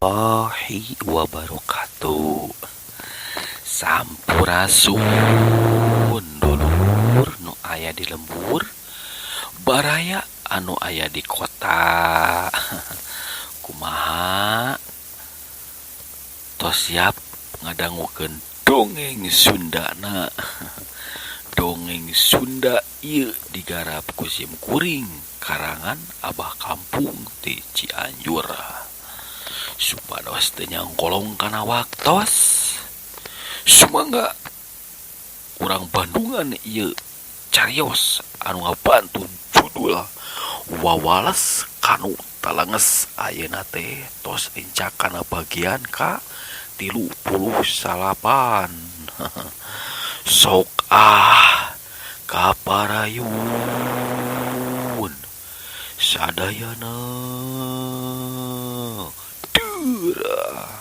Warahmatullahi wabarakatuh. Sampurasun dulur nu aya di lembur, baraya anu aya di kota. Kumaha, tos siap ngadangukeun dongeng Sundana? Dongeng Sunda ieu digarap ku sim kuring karangan Abah Kampung ti Cianjur. Supados teu nyangkolong kana waktos, sumangga urang Bandungan ieu carios anu ngabantu judul Wawales Kanu Talenges ayeuna teh tos encak kana bagian ka 39. Sok ah kaparayun sadayana deurah.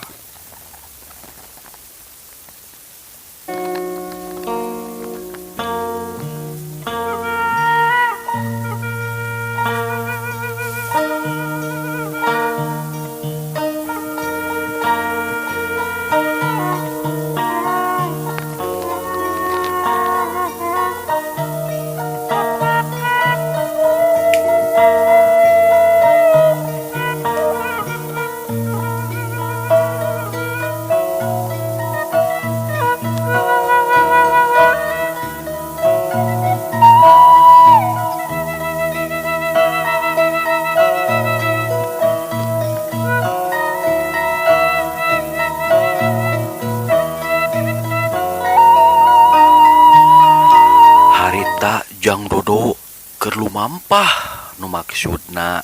Harita Jang Dodo keur lumampah nu maksudna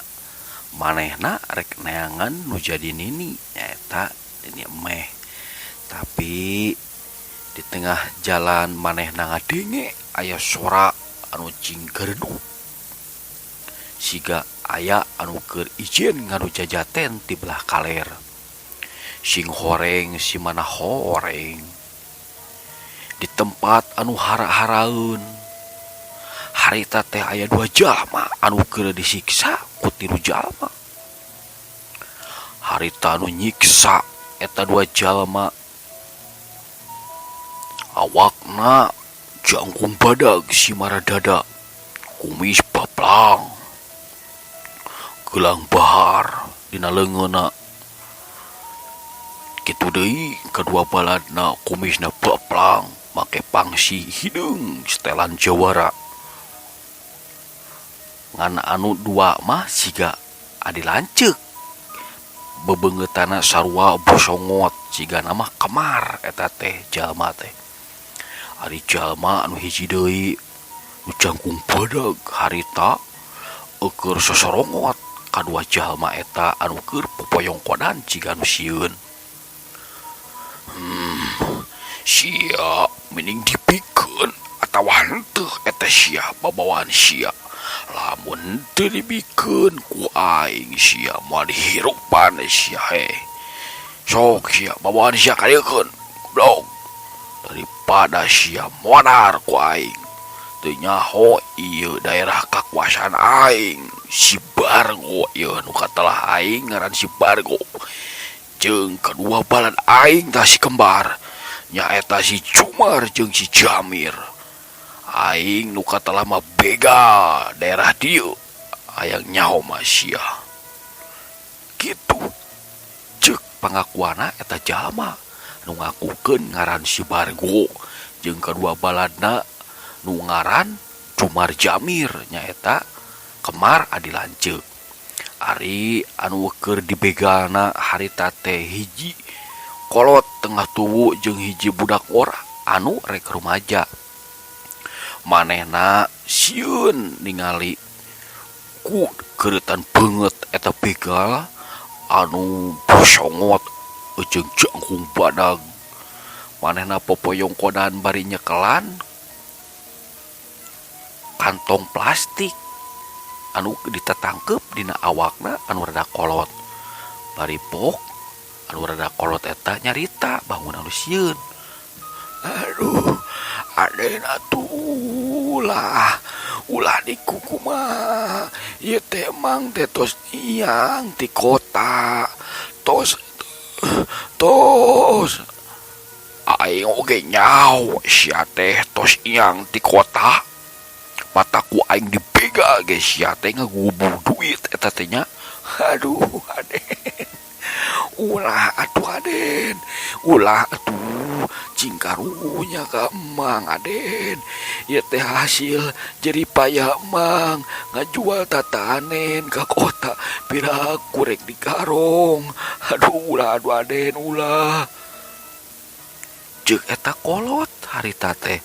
manehna rek neangan nu jadi nini nyaeta nini emeh. Tapi di tengah jalan manehna ngadenge aya sora anu cingkereduk siga aya anu keur ijen ngadu jajaten ti belah kaler. Sing horeng si mana horeng. Di tempat anu hara-haraeun harita teh aya dua jalma anu keur disiksa ku tilu jalma. Harita anu nyiksa eta dua jalma awakna jangkung badag si maradada, kumis baplang, gelang bahar dina leungeunna. Kitu deui kadua baladna kumisna baplang make pangsi hideung setelan jawara. Ngan anu dua mah siga adi lanceuk bebeungeutana sarua bosongot sigana mah kemar eta teh jalma teh. Ari jalma anu hiji deui nu jangkung badag harita eueuh sosorongot kadua jalma eta anu keur popoyongkodan ciga nu sieun. Sia mending dibikeun atawa henteu eta sia babawaan sia. Lamun henteu dibikeun ku aing sia moal dihirupan sia heh. Sok sia babawaan sia kadiekeun goblok. Daripada sia modar ku aing. Teu nyaho ieu daerah kakuasaan aing si Bargo ieu nu katelah aing ngaran si Bargo. Jeung kadua balad aing tah si kembar nyaeta si Jumar jeung si Jamir. Aing nu katelah mah begal daerah dieu hayang nyaho mah sia. Kitu ceuk pangakuana eta jalma nu ngakukeun ngaran si Bargo jeung kadua baladna nu ngaran Jumar Jamir nyaeta kemar adi lanceuk. Ari anu keur dibegalna harita teh hiji kolot tengah tuwu jeung hiji budak ngora anu rek rumaja. Manehna sieun ningali ku keureutan beungeut eta begal Anu bosongot jeung jangkung badag manehna popoyongkodan bari nyekelan kantong plastik anu ditetangkep dina awakna anu rada kolot bari pok anu rada kolot eta nyarita bangun anu sieun. Aduh Aden atuh ulah ulah dikukumaha ieu teh emang teh tos iang ti kota tos tos aing oge nyaho sia teh tos iang ti kota mata ku aing dibegal ge sia teh ngagubug duit eta teh nya aduh Aden. Ulah atuh Aden, ulah atuh cing karunya ka emang Aden. Ieu teh hasil jerih payah emang ngajual tatanen ka kota piraku rek digarong. Aduh ulah aduh Aden ulah. Ceuk eta kolot harita teh.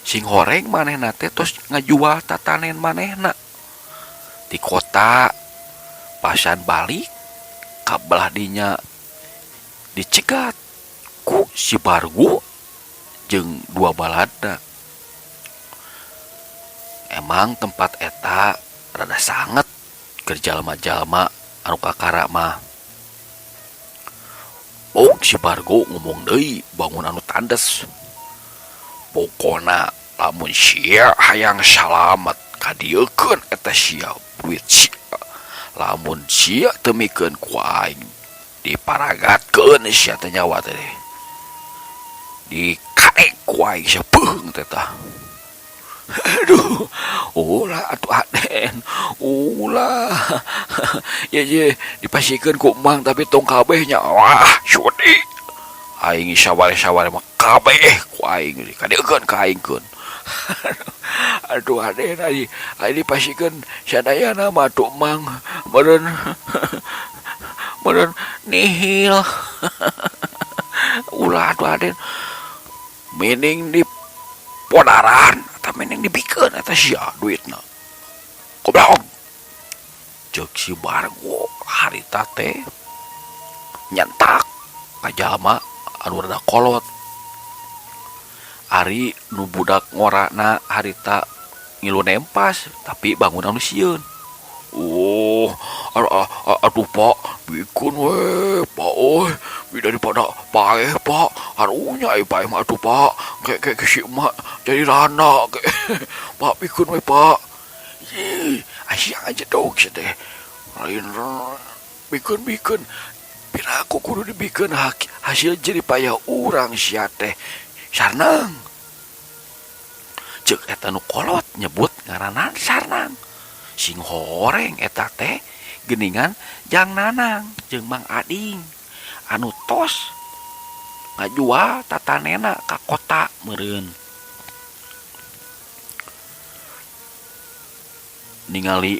Sing horeng manehna teh tos ngajual tatanen manehna ti kota. Pasan balik ka belah dinya dicegat ku si Bargo jeung dua baladna. Emang tempat eta rada sanget keur jalma-jalma anu kakara mah. Pok si Bargo ngomong deui bangun anu tandes. Pokona lamun sia hayang salamet kadieukeun eta sia duit sia. Lamun sia teu mikeun ku aing diparagatkeun sia teh nyawa teh. Dikaek ku aing sia beuheung teh tah. Aduh ulah atuh Aden ulah ye ye dipasikeun ku emang tapi tong kabeh nya wah sudi aing saware-saware mah kabeh ku aing kadeukeun ka aing keun. Aduh Aden ai ai dipasikeun sadayana mah atuh emang meureun meureun nihil ulah atuh Aden mining di podaran atau mining dibikeun eta sia duitna goblok ceuk si Bargo harita teh nyentak ka jalma anu rada kolot ari nu budak ngorana harita ngilu nempas tapi bangun anu sieun. Oh, aduh Pak, bikeun we Pak euy, daripada paeh Pak, harunya ai paeh mah atuh Pak, ke ke si emak jadi randa ke Pak bikeun we Pak. Ih, sia ngajedog sia teh. Lain bikeun bikeun, piraku kudu dibikeun hasil jerih payah urang sia teh. Sarnang. Ceuk eta nu kolot nyebut ngaranna Sarnang. Sing horeng eta teh geuningan Jang Nanang jeung Mang Ading anu tos ngajual tatanena ka kota meureun. Ningali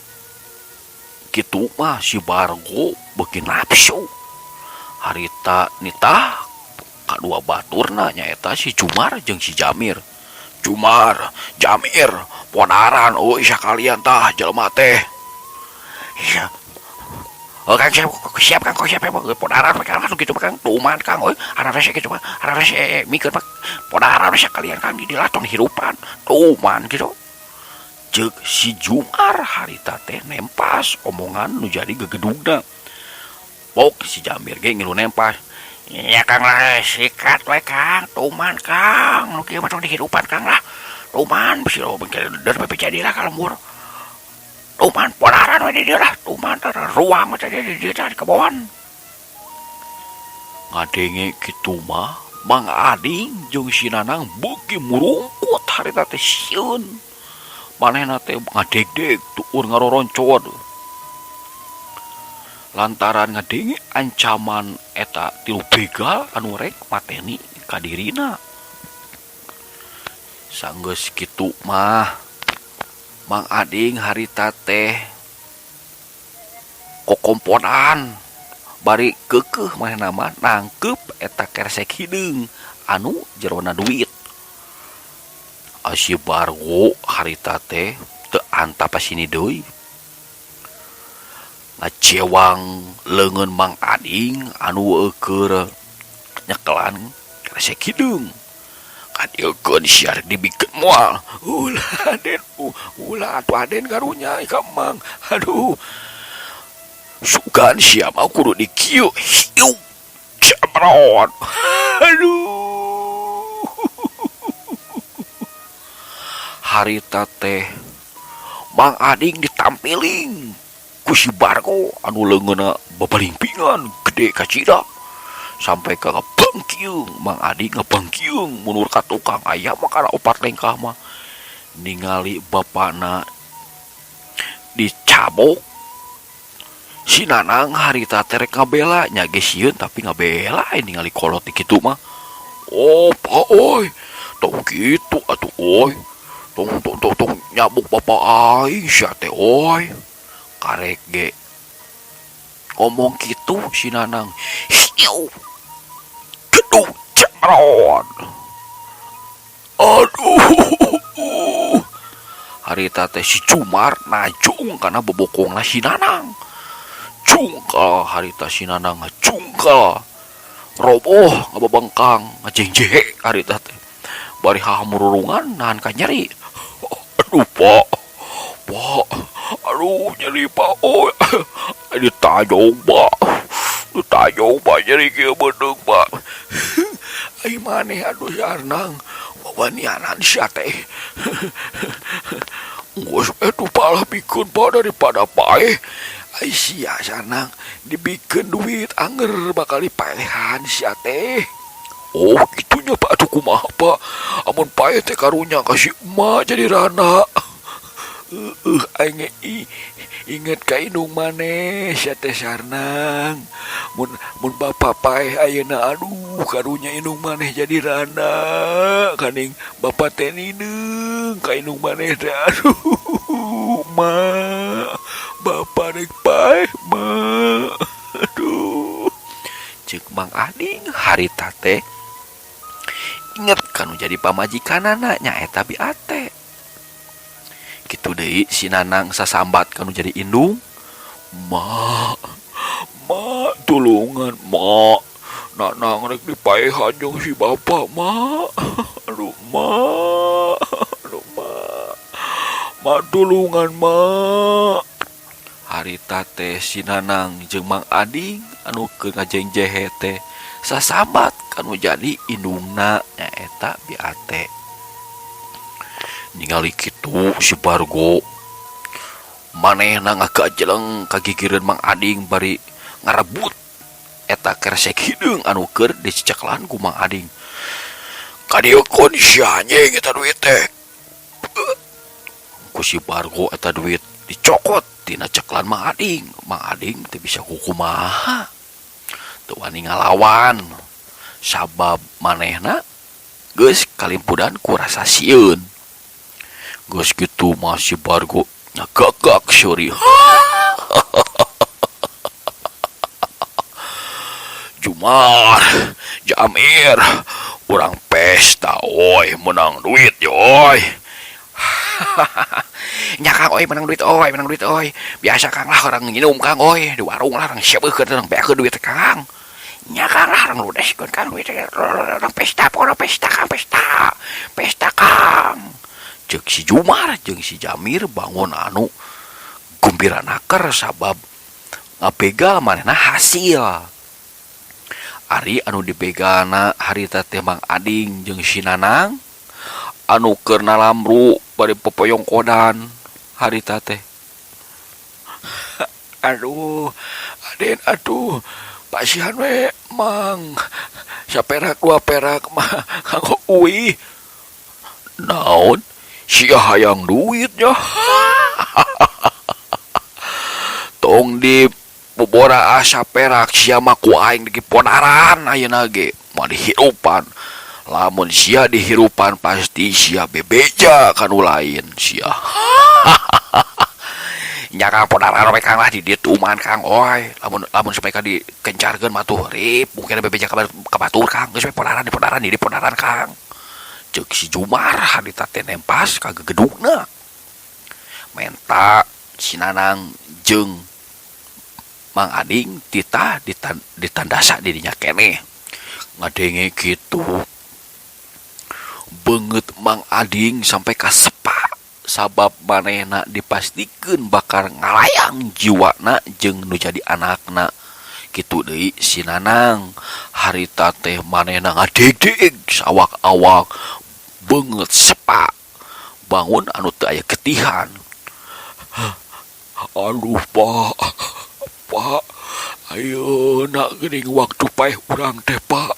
kitu mah si Bargo beuki nafsu. Harita nitah kadua baturna nyaeta si Jumar jeung si Jamir. Jumar, Jamir, ponaran euy sakalian tah jelema teh. Iya. Oh, Kang siap, siap Kang, siap ponaran we Kang kitu mah Kang, tuman Kang euy, ararese kitu mah, ararese mikeun mah ponaran we sakalian Kang di dieu tong hirupan, tuman kitu. Ceuk si Jumar harita teh nempas omongan nu jadi gegedugna. Pok si Jamir ge ngilu nempas. Iya Kang lah sikat we Kang, tuman Kang, nu kieu mah tong dihirupan Kang lah. Tuman bisi loba der jadi lah ka lembur. Tuman ponaran we di dieu lah, tuman ruang we di dieu teh di kebon. Ngadenge kitu mah Mang Ading jeung si Nanang beuki murungkut harita teh sieun. Manehna teh ngadegdeg tuur ngaroroncod. Lantaran ngadenge ancaman eta tilu begal anu rek mateni ka dirina. Sanggeus kitu mah Mang Ading harita teh kokomponan bari keukeuh manehna mah nangkeup eta keresek hideung anu jerona duit. Si Bargo harita teh teu antap pasini deui. Ngacewang leungeun Mang Ading anu keur nyekelan kresek hideung. Kadieukeun sia rek dibikeun moal. Ulah Aden, ulah atuh Aden karunya ka Mang. Aduh. Sugan sia mah kudu dikieu hiu jemrot. Aduh. Harita teh Mang Ading ditampiling ku si Bargo anu leungeunna babalingpingan gede kacida sampai ka ngabangkiung Mang Ading ngabangkiung mundur ka tukang aya mah kana opat lengkah mah ningali bapana dicabok si Nanang harita teh rek ngabela nya ge sieun tapi ngabela ningali kolot di kitu mah. Oh pak oi, tong kitu atuh oi, tong tong tong tong nyabuk bapak aing sia teh oi. Karek ge ngomong kitu si Nanang, hiu gedung jemron. Aduh, harita teh si Jumar najung kana bobokongna si Nanang. Jungkal harita si Nanang ngajungkal, roboh ngababengkang ngajengjehe harita teh. Bari hahamururungan nahan ka nyeri. Aduh pak, pak, aduh nyeri pak, oh, ditajong pak, ditajong pak nyeri kieu beuteung pak. Ai maneh aduh Sarnang, wawanianan sia teh. Geus atuh pak lah bikeun pak daripada paeh. Ai sia Sarnang dibikeun duit anger bakal dipaehan sia teh. Oh gitunya pak, atuh kumaha pak, amun paeh teh karunya ka si emak jadi rana. Aing inget ka indung maneh sia teh Sarnang. Mun mun bapak paeh ayeuna aduh karunya indung maneh jadi rana. Kaning bapak teh nineung ka indung maneh teh aduh mak, bapak rek paeh mak. Aduh. Ceuk Mang Ading harita teh inget kanu jadi pamajikanana nyaeta Bi Ate. Kitu deui si Nanang sasambat kanu jadi indung. Mak, mak tulungan mak. Nanang rek dipaehan jeung si bapak mak. Aduh mak, aduh mak. Mak tulungan mak. Harita teh si Nanang jeung Mang Ading anu keur ngajengjehe teh sasambat kanu jadi indungna nyaeta Bi Ate. Ningali kitu si Bargo manehna ngagajeleng ka gigireun Mang Ading bari ngarebut eta keresek hideung anu keur diceceklan ku Mang Ading. Kadieukeun sia anjing eta duit teh. Ku si Bargo eta duit dicokot tina ceklan Mang Ading. Mang Ading teu bisa kukumaha, teu wani ngalawan sabab manehna geus kalimpudan ku rasa sieun. Geus kitu mah si Bargo nyagagak seuri. Jumar, Jamir, urang pesta oi menang duit oi. Nya Kang oi menang duit oi, menang duit oi. Biasa Kang lah orang nginum Kang oi, di warung lah orang sieukeun orang beakeun duit Kang. Nya Kang lah orang ludeskeun Kang duit orang pesta pokona pesta Kang, pesta. Pesta Kang. Ceuk si Jumar jeung si Jamir bangun anu gumbira naker sabab ngabegal manehna hasil. Ari anu dibegalna harita teh Mang Ading jeung si Nanang anu keur nalamru bari popoyongkodan harita teh. Aduh, Aden atuh pasihan we Mang. Saperak dua perak mah kanggo uih. Naon sia hayang duitnya. Tong di bobora asa perak sia mah ku aing diponaran ayeuna ge mah dihirupan. Lamun sia dihirupan pasti sia bebeja kanu lain sia. Nya Kang ponaran we Kang lah di dieu tuman Kang oi. Lamun lamun supaya ka dikencarkeun mah tuh rip mungkin bebeja ka batur Kang. Geus we ponaran di ponaran di ponaran Kang. Ceuk si Jumar harita teh nempas ka gegedugna. Menta si Nanang jeung Mang Ading titah ditandasa di dinya keneh. Ngadenge kitu beungeut Mang Ading sampai ka sepa sabab manehna dipastikeun bakal ngalayang jiwana jeung nu jadi anakna. Kitu deui si Nanang harita teh manehna ngadegdeg sawak-awak beungeut sepa bangun anu teu aya getihan. Aduh pak pak ayeuna geuning waktu paeh urang teh pak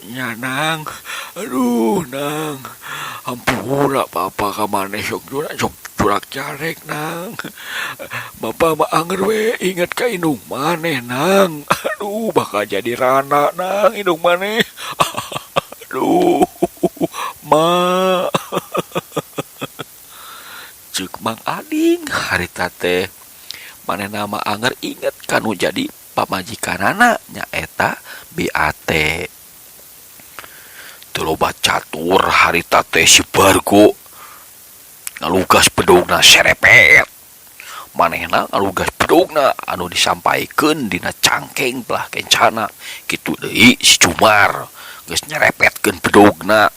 nya nang aduh nang hampura papa ka maneh sok sok curak carek nang bapa mah anger we inget ka indung maneh nang aduh bakal jadi rana nang indung maneh aduh ma. Ceuk Mang Ading harita teh manehna mah anger inget ka nu jadi pamajikanana nyaeta BAT. Teu loba catur harita teh si Bargo ngalugas bedogna serepet. Manehna ngalugas bedogna anu disampaikeun dina cangkeng belah kencana. Kitu deui si Jumar geus nyerepetkeun bedogna.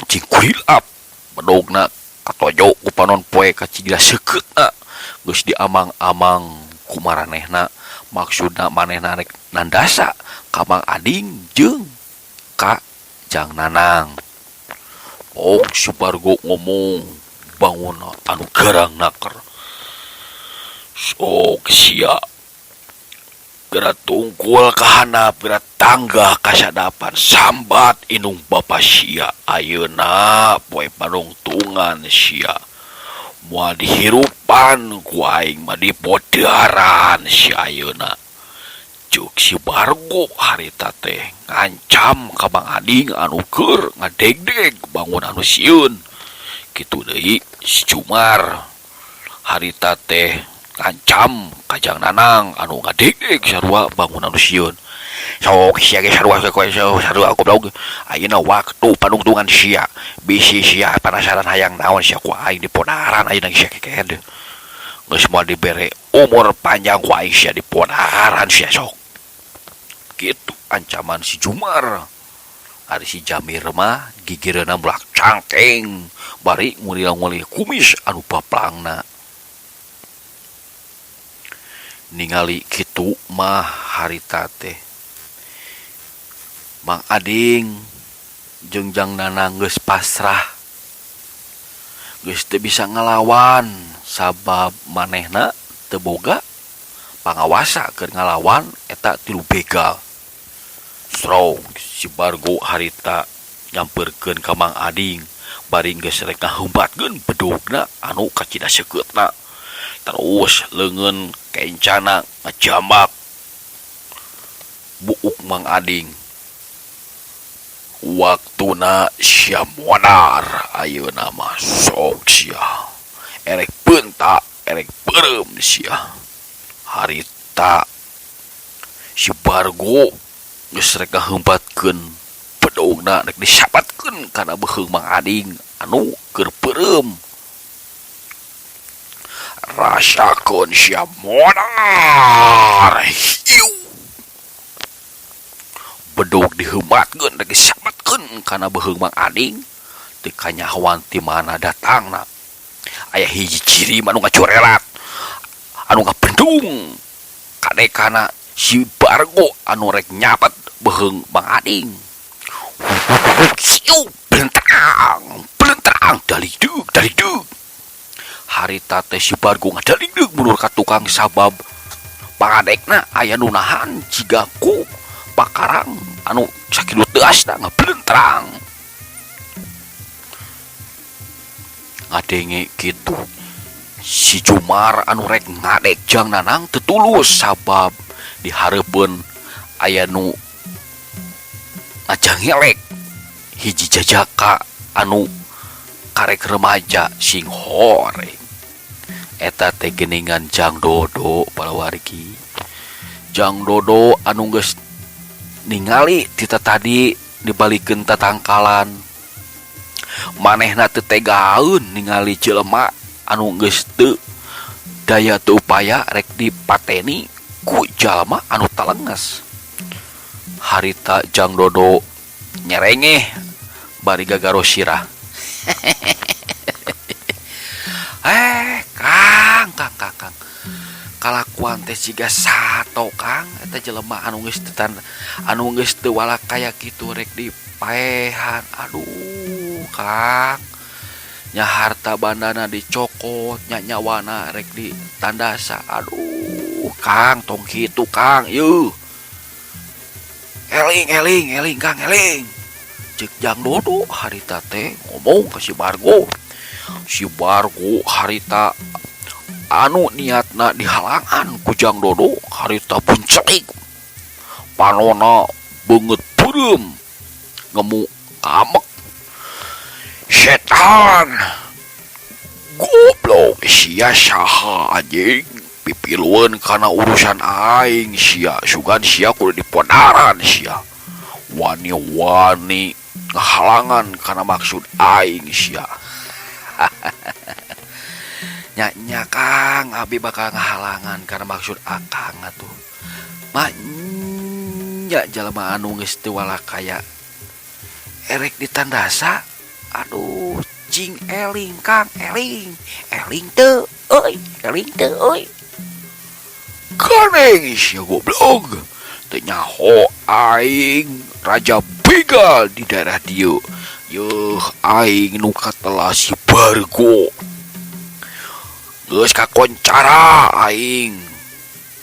Cing kurilap bedogna katojo ku panon poe kacida seukeutna geus diamang-amang ku maranehna maksudna manehna rek nandasa ka Mang Ading jeung ka Jang Nanang. Pok Supargo ngomong bangun anu garang naker. Sok sia geura tungkul ka handap geura tanggah ka sadapan sambat indung bapa sia ayeuna poe panungtungan sia moal dihirupan ku aing mah dipodaran sia ayeuna. Ceuk si Bargo harita teh ngancam ka Mang Ading anu keur ngadegdeg bangun anu sieun. Kitu deui si Jumar harita teh ngancam ka Jang Nanang anu ngadegdeg sarua bangun anu sieun. Sok sia ge sarua sarua goblog ayeuna waktu panungtungan sia bisi sia panasaran hayang naon sia ku aing dipodaran ayeuna sia keked. Geus moal dibere umur panjang ku aing sia dipodaran sia sok. Kitu ancaman si Jumar. Ari si Jamir mah gigireunna mulak cangkeng bari ngulil-ngulil kumis anu baplangna. Ningali kitu mah harita teh Mang Ading jeung Jang Nanang geus pasrah. Geus teu bisa ngalawan sabab manehna teu boga pangawasa keur ngalawan eta tilu begal. Strong si Bargo harita nyamperkeun ka Mang Ading bari geus rek ngaheumpatkeun bedogna anu kacida seukeutna. Terus leungeun kencana ngajambak buuk Mang Ading. Waktuna sia modar ayeuna mah sok sia erek beunta erek beureum sia. Harita si Bargo geus rek ngaheumpatkeun bedogna rek disabatkeun kana beuheung Mang Ading anu keur beureum. Rasakeun sia modar hiu. Bedog diheumatkeun rek disabatkeun kana beuheung Mang Ading teu kanyahoan ti mana datangna. Aya hiji ciri anu ngacorelat anu ngabendung kadekana si Bargo anu rek nyabet beuheung Mang Ading. Siu blentrang blentrang daligdeug daligdeug. Harita teh si Bargo ngadaligdeug mundur ka tukang sabab pangadekna aya nu nahan jiga ku pakarang anu sakitu teuasna ngablentrang. Ngadenge kitu si Jumar anu rek ngadek Jang Nanang teu tulus sabab di hareupeun aya nu ngajangelek hiji jajaka anu karek remaja sing horeng. Eta teh geuningan Jang Dodo palawargi. Jang Dodo anu geus ningali ti tatadi dibalikeun tatangkalan. Manehna teu tegaeun ningali jelema anu geus teu Daya teu upaya rek dipateni ku jalma anu talenges. Harita Jang Dodo nyerengeh bari gagaro sirah. Eh, Kang, Kang, Kang, Kang. Kalakuan teh siga sato, Kang. Eta jelema anu geus teu tan anu geus teu walakaya kitu rek dipaehan. Aduh, Kang. Nya harta bandana dicokot, nya nyawana rek ditandasa. Aduh, Kang, tong kitu, Kang. Yuh. Eling, eling, eling, Kang, eling. Cek Jang Dodo harita teh ngomong ke si Bargo. Si Bargo harita anu niatna dihalangan ku Jang Dodo harita buncelik. Panona beungeut peureum ngemu kamek. Setan. Goblok sia saha anjing pipilueun kana urusan aing sia sugan sia kudu dipodaran sia. Wani-wani ngahalangan kana maksud aing sia. Nya nya Kang, abi bakal ngahalangan kana maksud akang atuh. Maenya jalma anu geus teu walakaya erek ditandasa. Aduh, cing eling Kang, eling. Eling teu euy, eling teu euy. Ganeng sia goblok. Teu nyaho aing raja begal di daerah dieu. Yeuh aing nu katelah si Bargo. Geus kakoncara aing.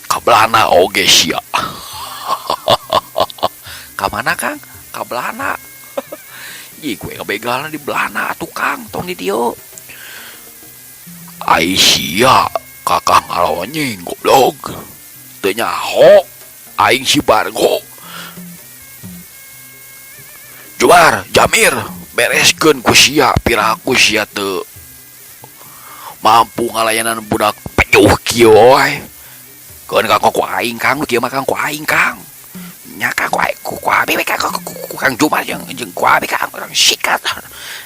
Ka Belanda oge sia. Ka mana Kang? Ka Belanda. Ih, gue ngabegalna di Belanda atuh Kang, tong di dieu. Ai sia kakak ngalonyeng goblok. Teu nyaho aing si Bargo. Jumar, Jamir, bereskeun ku sia piraku sia teu mampu ngalayanan budak pejuh kieu we. Keun ka ku aing Kang, nu kieu mah Kang ku aing Kang. Nya Kang ku aing ku abi we Kang ku Kang Jumar jeung jeung ku abi Kang urang sikat.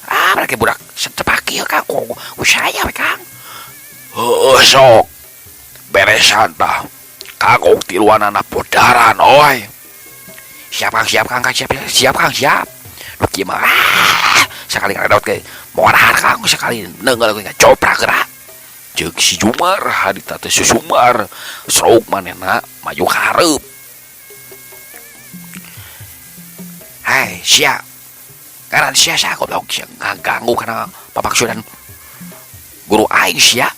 Ah, mereka budak setepak kieu Kang ku ku saya we Kang. Heueuh sok. Beresan tah. Kagok tiluanana podaran oy. Siap Kang, siap Kang, Kang siap, siap Kang, siap. Nu kieu mah ah, sakali ngaredot ge modar Kang sakali neunggeul ge coprak geura. Ceuk si Jumar harita teh susumar stroke manehna maju ka hareup. Hai sia. Ngaran sia saha goblok sia ngaganggu kana pamaksudan guru aing sia.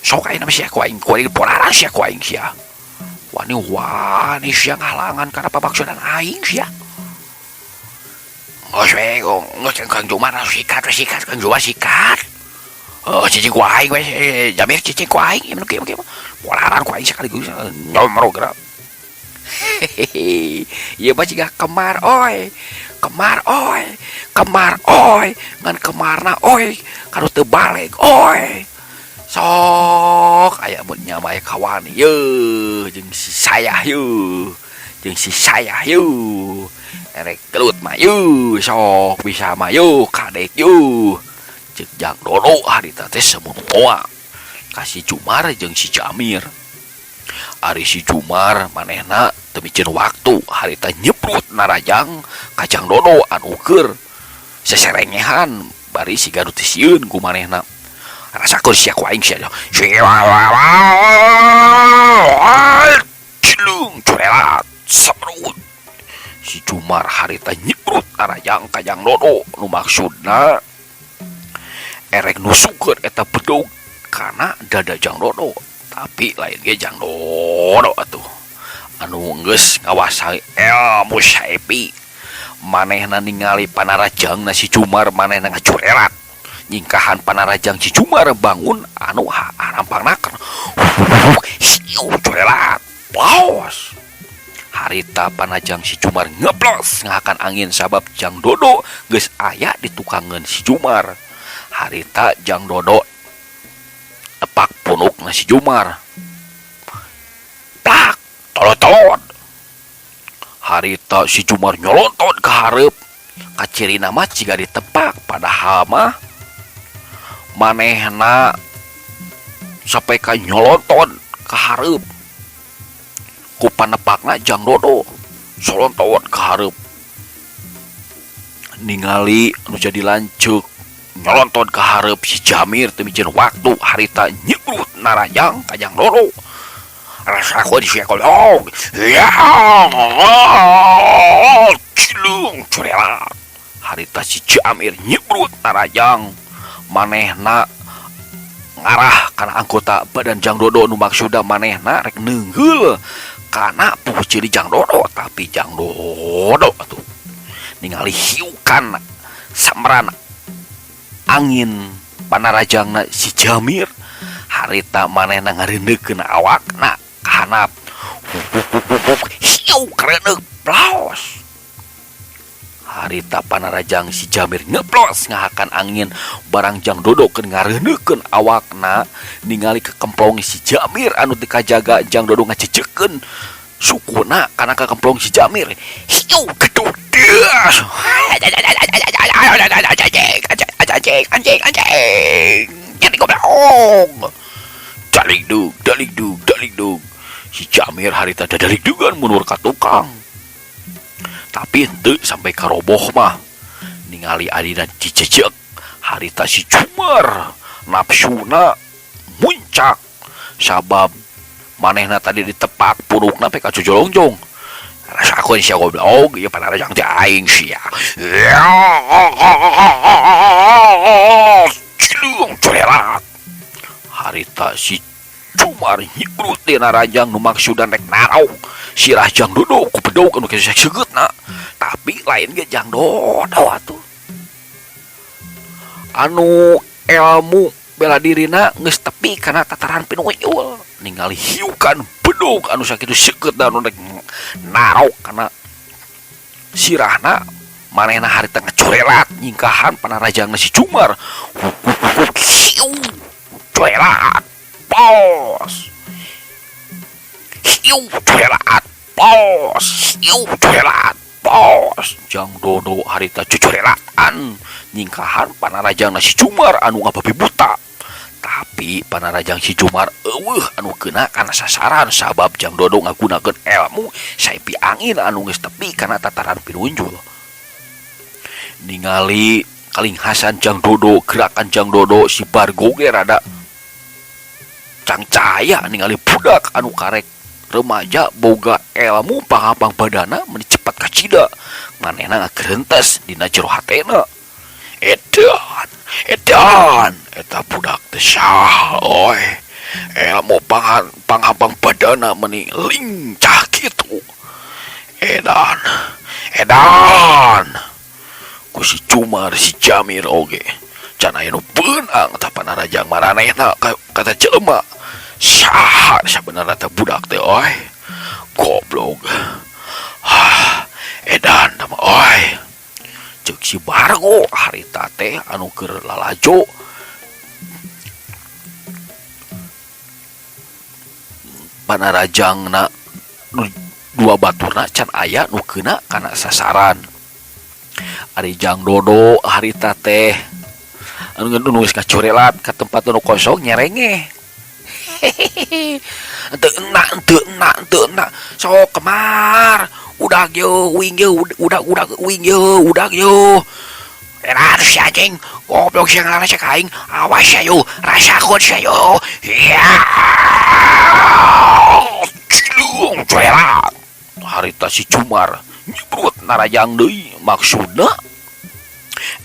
Sok ayeuna mah sia ku aing ku aing podaran sia ku aing sia. Wani-wani sia ngahalangan kana pamaksudan aing sia. Geus we geus Kang Jumar sikat we sikat Kang Jumar sikat. Oh, cicing ku aing we, Jamir cicing ku aing ieu kieu kieu. Podaran ku aing sekaligus nyomro geura. Hehehe, ieu mah jiga kemar oy. Kemar oy, kemar oy, ngan kemarna oy, kanu teu baleg oy. Sok aya mun nya mah kawani yeuh jeung si sayah yeuh. Jeung si sayah yeuh. Erek gelut mah yeuh, sok bisa mah yeuh kadek yeuh. Ceuk Jang Dodo harita teh semoa ka si Jumar jeung si Jamir. Ari si Jumar manehna teu miceun waktu harita nyebrut narajang ka Jang Dodo anu keur seserengehan bari siga nu teu sieun ku manehna. Rasakeun sia ku aing sia. Cilung curelat sebrut. Si Jumar harita nyebrut narajang ka Jang Dodo nu maksudna erek nusukeun eta bedog kana dada Jang Dodo. Tapi lain ge Jang Dodo atuh anu geus ngawasai ilmu saepi. Manehna ningali panarajangna si Jumar manehna ngacurelat. Nyingkahan panarajang si Jumar bangun anu harampangna siu curelat. Paos. Harita panajang si Jumar ngeblos ngahakan angin sabab Jang Dodo geus aya di tukangeun si Jumar. Harita Jang Dodo tepak punukna si Jumar. Plak, tolot-tolot. Harita si Jumar nyolontot ka hareup. Kacirina mah ciga ditepak padahal mah manehna Sampai ka nyolonton ka hareup ku panepakna Jang Dodo solonton ka hareup ningali anu jadi lanceuk nyolonton ka hareup si Jamir teu miceun waktu harita nyebrut narajang ka Jang Dodo rasakeun sia goblok cileung curelat harita si Jamir nyebrut narajang manehna ngarah kana anggota badan Jang Dodo nu maksudna manehna rek neunggeul kana puh ceuli Jang Dodo tapi Jang Dodo atuh ningali hiukan samran angin panarajangna si Jamir harita manehna ngareuneukeun awakna ka handap hiu kareuneuh plos. Harita panarajang si Jamir ngeplos ngahakan angin barang Jang Dodo keur ngareuneukeun awakna ningali kekemplong si Jamir anu teu kajaga Jang Dodo ngacecekeun sukuna kana kakemplong si Jamir hiu gedug deus anjing anjing anjing jadi goblok daligdug daligdug daligdug si Jamir harita dadaligdugan mundur ka tukang. Tapi henteu sampai karoboh mah ningali adina cicejek harita si Cumar nafsuna muncak sabab manehna tadi ditepak purukna pe ka cujolongjong rasakeun sia goblok ieu panarajang teh aing sia cileung corelat harita si Cumar nyibrut dina rajang nu maksudan rek narok sirah Jang Dodo ku bedog anu kitu segeutna tapi lain ge Jang Dodo atuh anu ilmu bela dirina geus tepi kana tataran pinuyul ningali hiukan bedog anu sakitu seukeutna anu rek narok kana sirahna manehna harita ngacorelat nyingkahan panarajangna si Cumar hiu corelat pos hiu corelat pos hiu corelat pos Jang Dodo harita cucurelatan nyingkahan panarajangna si Cumar anu ngababi buta tapi panarajang si Cumar eueuh anu kena kana sasaran sabab Jang Dodo ngagunakeun ilmu saipi angin anu geus tepi kana tataran pinunjul ningali kalinghasan Jang Dodo gerakan Jang Dodo si Bargo ge rada cangcaya ningali budak anu karek remaja boga ilmu pangapang badana meni cepat kacida manehna ngagerentes dina jero hatena edan edan eta budak teh saha oy ilmu pangapang badana meni lincah kitu edan edan ku si Cumar si Jamir oge can aya nu beunang tah panarajang maranehna kata jelema saha sabenerna teh budak teh oy goblok hah edan tah mah oy ceuk si Bargo harita teh anu keur lalajo panarajangna nu dua baturna can aya nu keuna kana sasaran ari Jang Dodo harita teh anu geus ngacorelat ka tempat nu kosong nyerengeh henteu enak henteu enak henteu enak sok kemar udag ye uing ye udag udag uing ye udag ye edan si anjing goblok sia ngaran cek aing awas sia yo rasakeun sia yo cileung corelat harita si Cumar nyebrut narajang deui maksudna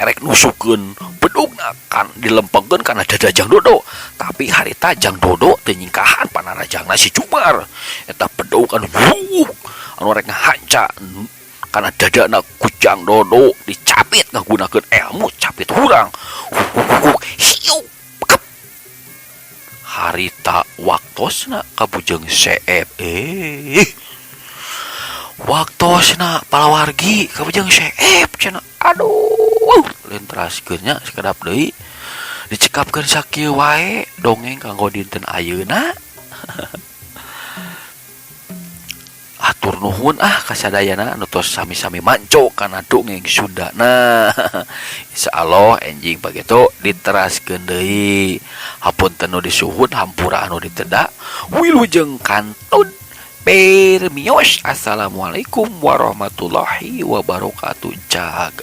erek nusukeun bedugna kan dilempengkeun kana dada Jang Dodo tapi harita Jang Dodo teu nyingkahan panarajangna si Cumar eta bedug anu nyuuk anu rek ngahanca kana dadana ku Jang Dodo dicapit ngagunakeun ilmu capit hurang hiu kep harita waktosna kabujeng seep waktosna palawargi kabujeng seep cenah aduh lintraskeun nya sakedap deui dicekapkeun sakieu wae dongeng kanggo dinten ayeuna. Atuh. Hatur nuhun ah kasadayana anu tos sami-sami manco kana dongeng Sunda. Nah, insyaallah enjing pageto diteraskeun deui. Hapunten nu disuhun, hampura anu diteda. Wilujeng kantun permios. Assalamualaikum warahmatullahi wabarakatuh. Jaga.